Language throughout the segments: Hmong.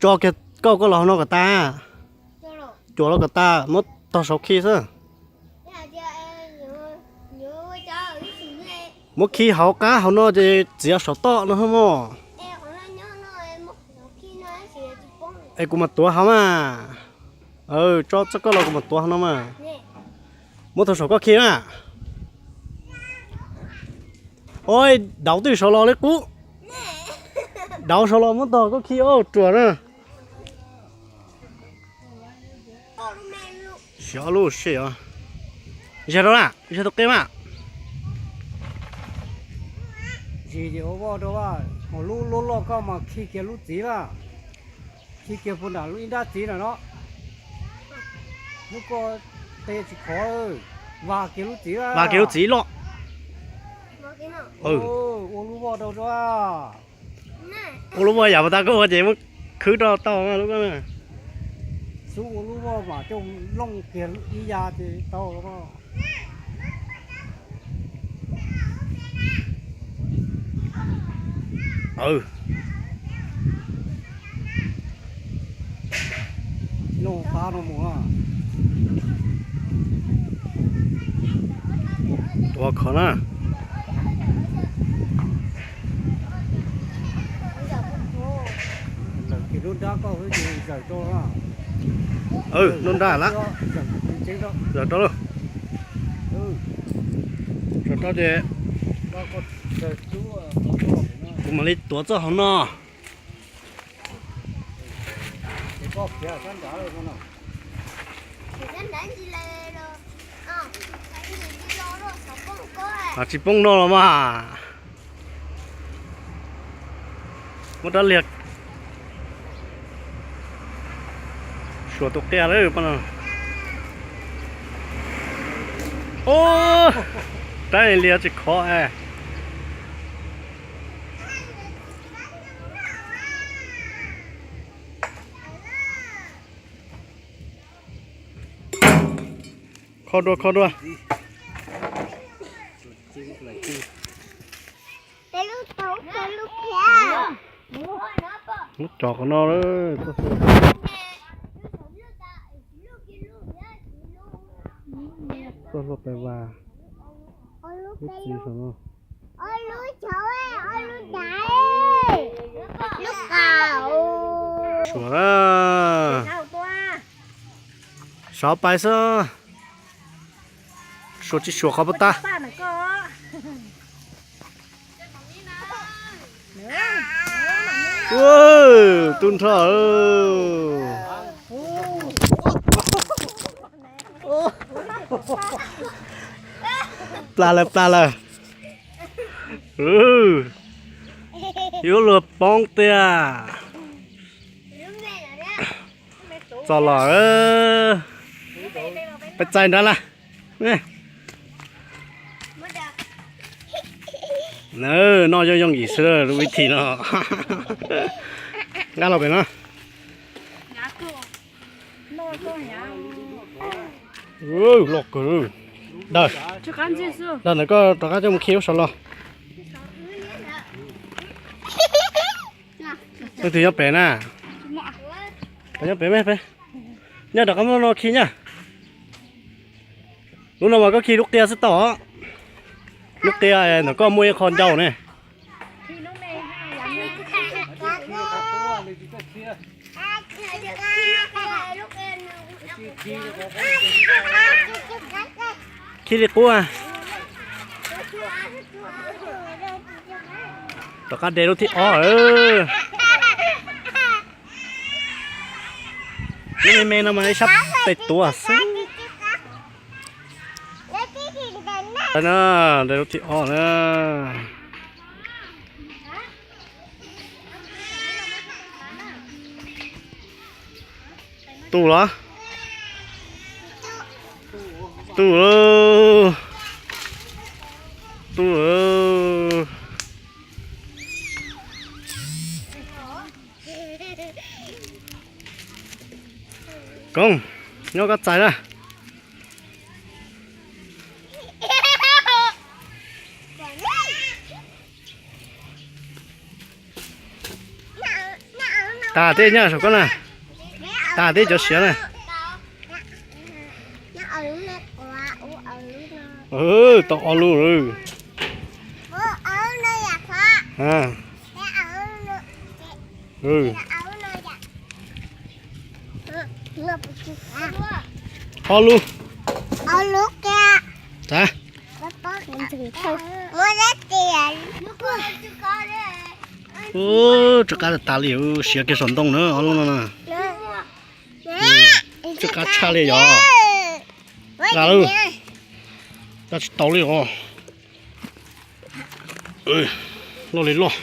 Tso kiag koj, koj los hauv no kom tas. Cuam los kom tas, muab tog saud khi xwb. Muab khi hauv qab hauv no ces txiav saum toj no mog. Es kuv mam tuav hauv mas. Tso txoj koj los kuv mam tuav hauv no mas. Muab tog saum koj khi na. Oj, dauv twb saud los li qub. Dauv saud los muab tog koj khi ruam na. Siav ob lub sij os. Ziag rau na, ziag tus qia mas. Zis ces ua voj rau, lub loj loj koj mas khi kiag lub txiv lawm. Khi kiag puag nram lub ib nrab txiv na no. Lub koj qia tsis khov, vas kiag lub txiv, vas kiag lub txiv loj. Ua lub voj rau, ua lub voj yam puas tas koj ua ces muab khwb rau tau lub koj. Xub ua lub voj mas coj looj kiag ib ya ces tau. Noj qab no mus. Tua khov na. Lub nrab koj ces zawm rau, lub nrab lawm. Zawm rau, zawm rau ces kuv mam li tuav txoj hauv no. Tsis poob no los mas. Muab rab liag suav tus qia lawm pab no. Rab liag tsis khov es. Kho dua, kho dua. Muab tso qhov no lawm. Txoj hlua pes vas, lub txiv saum no. Suav na. Sov pais xwb. Suav tsis suav qhov puas tag. Tub nrho. Plas lawm, plas lawm. Yuav luag poob tiag. Txog los, peb txaij nrab lawm. Noj yooj yooj yim xwb lub vib thim no. Nqa los pem no. Loj kawg. Dag, dag ntawm koj rov qab coj mus khi ub saum los. Leej twg nyob pem na? Nyob pem me pem. Nyob rov qab muab no khi nyaj. Lub no mas koj khi lub qia xwb tau. Lub qia ntawm koj muaj ib qho ncau ne. Khi li qub. Rov qab de lub thib ob. Lub me me no mas ib sab tes tuav xwb. De lub thib ob na. Tu los? Tu, tu. Koob, nyob koj txais na. Tas tib nyob saum koj na. Tas tib cov siav na. Tau ob lub. Ob lub. Tas. Tsw qab tas li, siav kiag saum ntoo na ob lub no na. Tsw qab tshaj li yog. Nqa lawm. Nqa tsis tau li os. Loj li loj.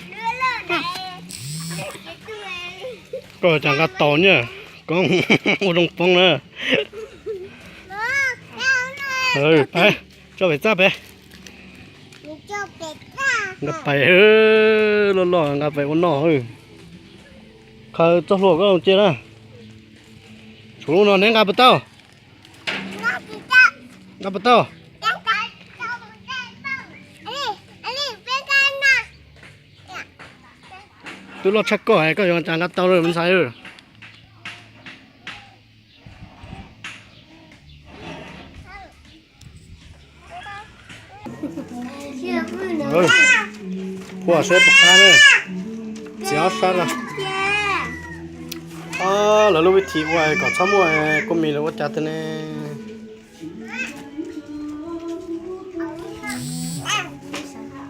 Koj cas nqa tau nyaj, koj ua zoo poob na. Pais, tso pem txaj pem. Nqa pais, loj loj nqa pais ua noj. Khaws txoj hlua koj cia na. Tshuav lub no neb nqa puas tau? Nqa puas tau? Twb loj tshaj koj, koj yuav cas nqa tau lawm me ntxhais. Huaj saib puas qab na. Txiav ob sab los. Lawv lub vib thim ua kom txhob muaj kua mis lawv ua cas tiag ne.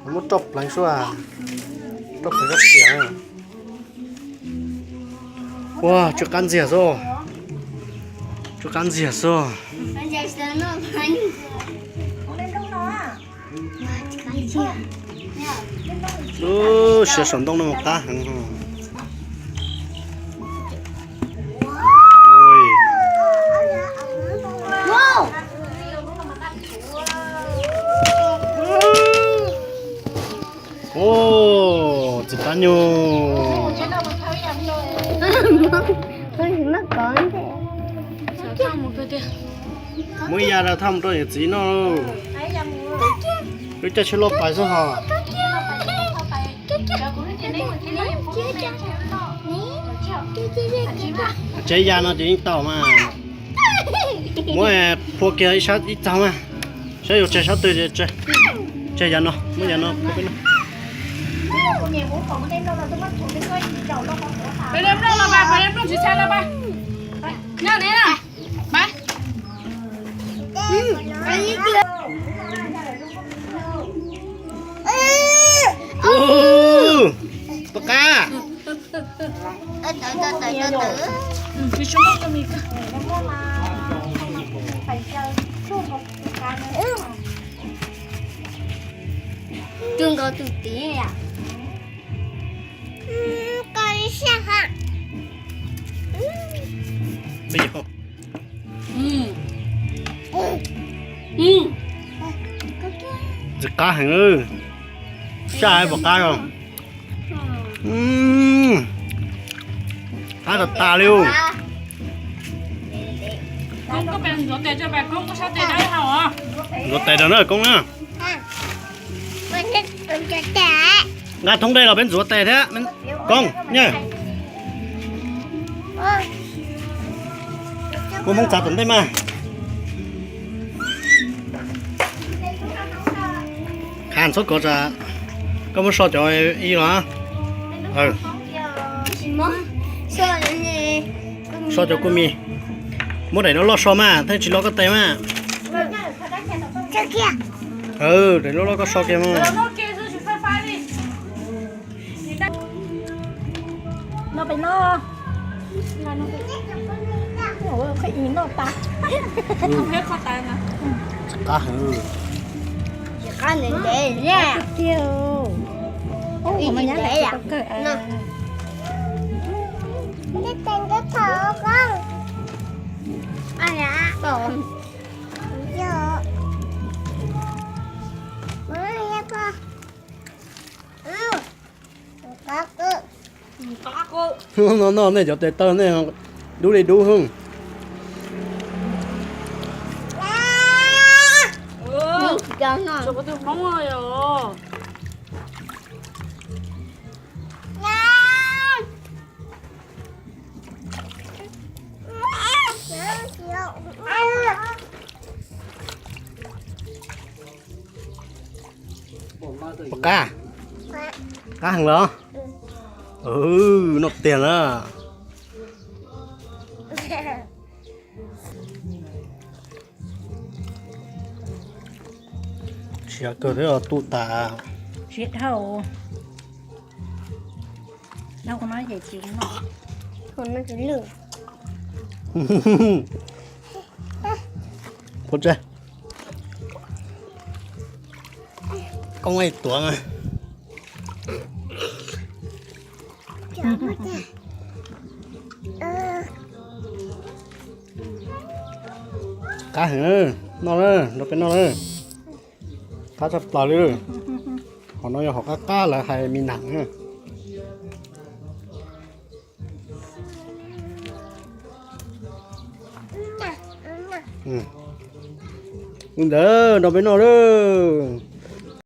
Muab roj pleev sua, roj pleev roj tiam. Ua tsw qab ntxiag xwb, tsw qab ntxiag xwb. Siav saum ntoo no mas qab heev. Txiv qab nyuj. Muab ib yam rau thaj mus rau yawm txiv noj. Wb caij tsheb loj pais xwb hos. Tseg yam no ces yeej tau mas. Muab phua kiag ib sab ib txag mas. Saib yuav tseg sab twg, tseg yam no, muab yam no phua peb noj. Puas qab? Twb nkaus tus tid. Txiv qab heev, saj puas qab os. Qab tas tas li. Ntxuav tes rau na koob na. Nqa thoob dej los peb ntxuav tes thiab koob nyaj. Kua Hmoob txav tom ntej mas. Khav txhob kov tsam koj muab so cov ib los. So cov kua mis. Muab daim loj loj so mas thiaj tsis lo koj tes mas. Daim loj loj koj so kiag mas. Qab heev. Qab ntev ntev. No no, nej cov tes taw nej dub li dub hwj. Qab, qab heev los? Noj tiag na. Siav kawg thiab tu tas. Siav dhau. Dhau no ces tsis noj. Qhov no tsis lwj. Pov tseg. Koob ej tuav na. Qab heev na, noj na, nrog peb noj na. Qab tshaj plaws li. Hom no yog hom qab qab lawv hais mi nam na. Ua ntawd nrog peb noj lawm.